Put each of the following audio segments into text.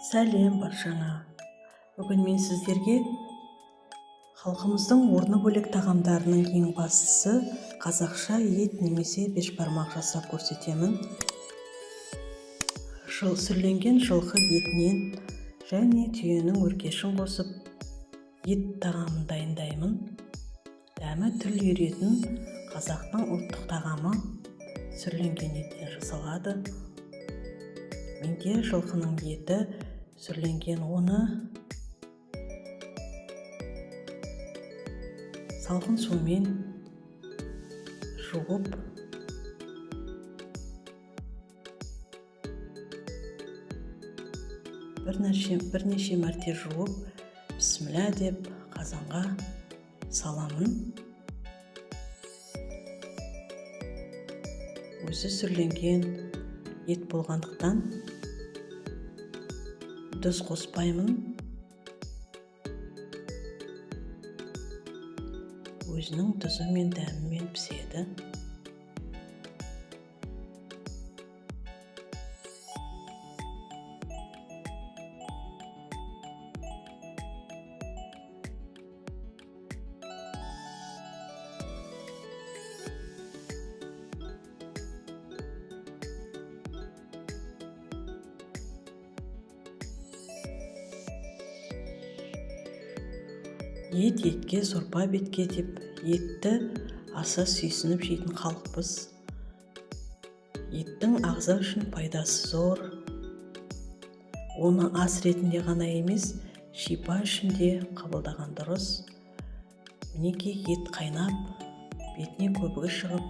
Сәлем баршаңа! Бүгін мен сіздерге халқымыздың орны бөлек тағамдарының ең бастысы қазақша ет немесе бешбармақ жасап көрсетемін. Сүрленген жылқы етінен және түйенің өркешін қосып ет тағамын дайындаймын. Дәмі тіл үйіретін қазақтың ұлттық тағамы сүрленген еттен жасалады. Менде жылқының еті сүрленген, оны салқын сумен жуып, бірнеше мәрте жуып, бісміллә деп қазанға саламын. Өзі сүрленген ет болғандықтан тұз қоспаймын. Өзінің тұзы мен дәмімен піседі. Ет етке, сорпа бетке деп етті аса сүйсініп жейтін халықпыз. Еттің ағза үшін пайдасы зор. Оны ас ретінде ғана емес, шипа үшін де қабылдаған дұрыс. Мінекей, ет қайнап, бетіне көбігі шығып,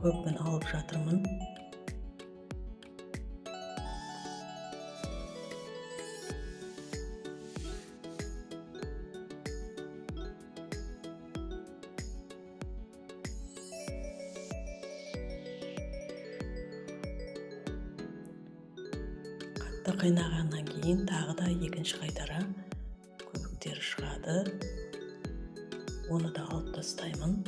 көбігін алып жатырмын. Қатты қайнағаннан кейін тағы да екінші қайтара көбіктері шығады. Оны да алып тастаймын.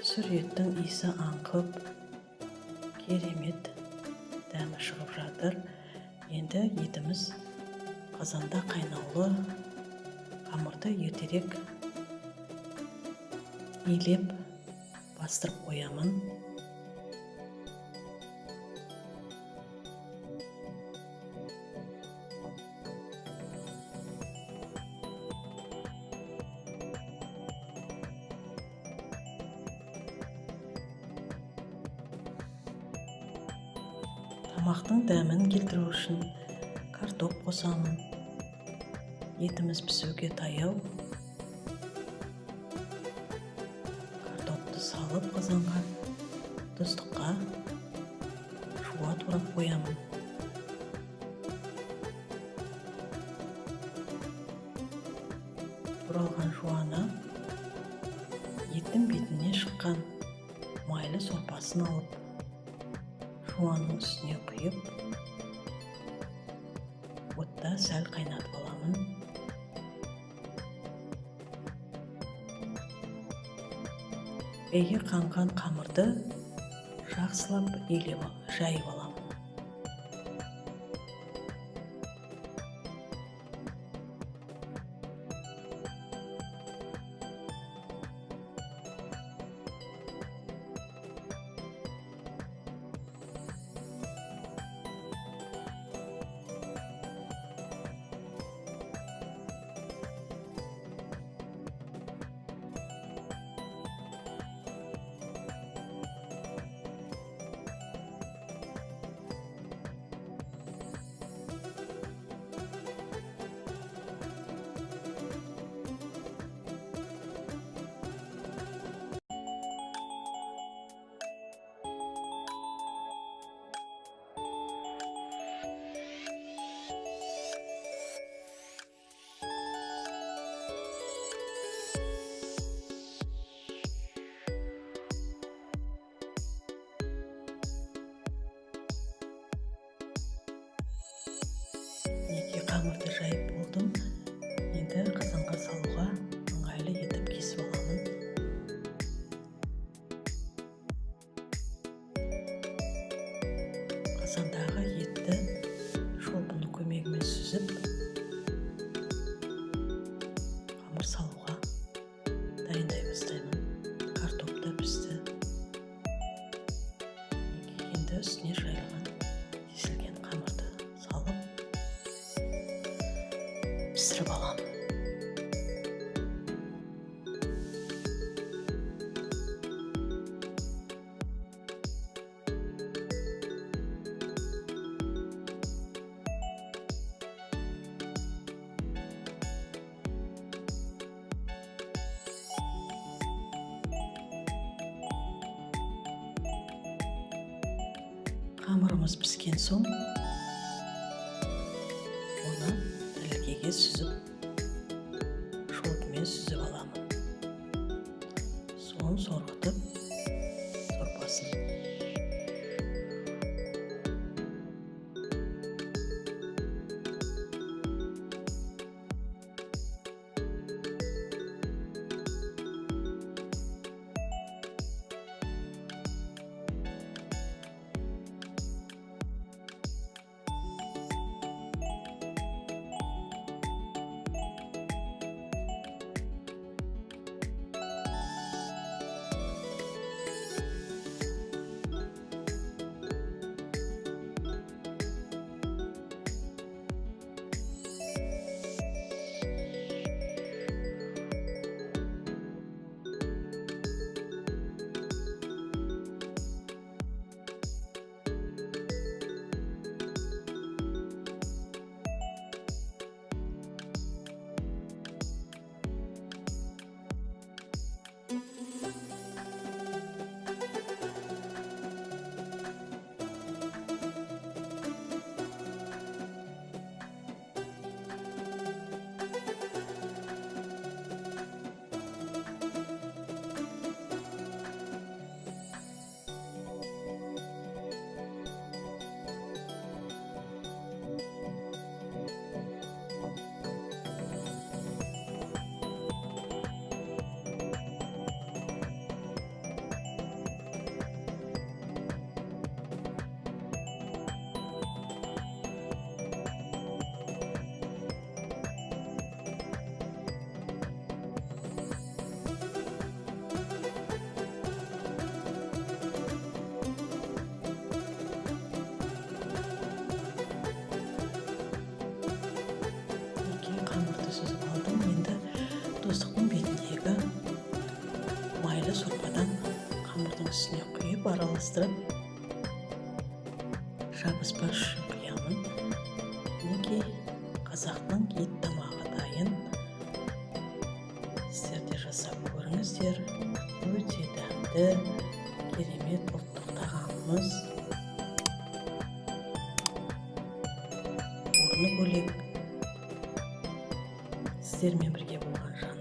Сүр еттің иісі аңқып, керемет дәмі шығып жатыр. Енді етіміз қазанда қайнаулы, қамырды ертерек илеп бастырып қоямын. Тамақтың дәмін келтіру үшін картоп қосамын. Етіміз пісуге таяу. Картопты салып қазанға, тұздыққа жуа турап қоямын. Туралған жуаны еттің бетіне шыққан майлы сорпасын алып, жуаның үстіне құйып, отта сәл қайнатып аламын. Бәйге қанған қамырды жақсылап илеп жайып аламын. Қамырды жайып болдым. Енді қазанға салуға ыңғайлы етіп кесіп аламын. Қазандағы етті шолпының көмегімен сүзіп, қамыр салуға дайындай бастаймын. Картоп та пісті. Енді үстіне жайылған кесілген қамырды салып пісіріп аламын. Қамырымыз піскен соң оны тәрелкеге сүзіп, шолпымен сүзіп аламын. Суын сорғытып, сорпасын. Қамырды сүзіп алдым. Енді достықтың бетіндегі майлы сорпадан қамырдың үстіне құйып, араластырып, жабыспас үшін құямын. Мінекей, қазақтың ет тамағы дайын. Сіздер де жасап көріңіздер. Өте дәмді, керемет ұлттық тағамымыз. Орны бөлек. Сіздермен бірге болған Жанар.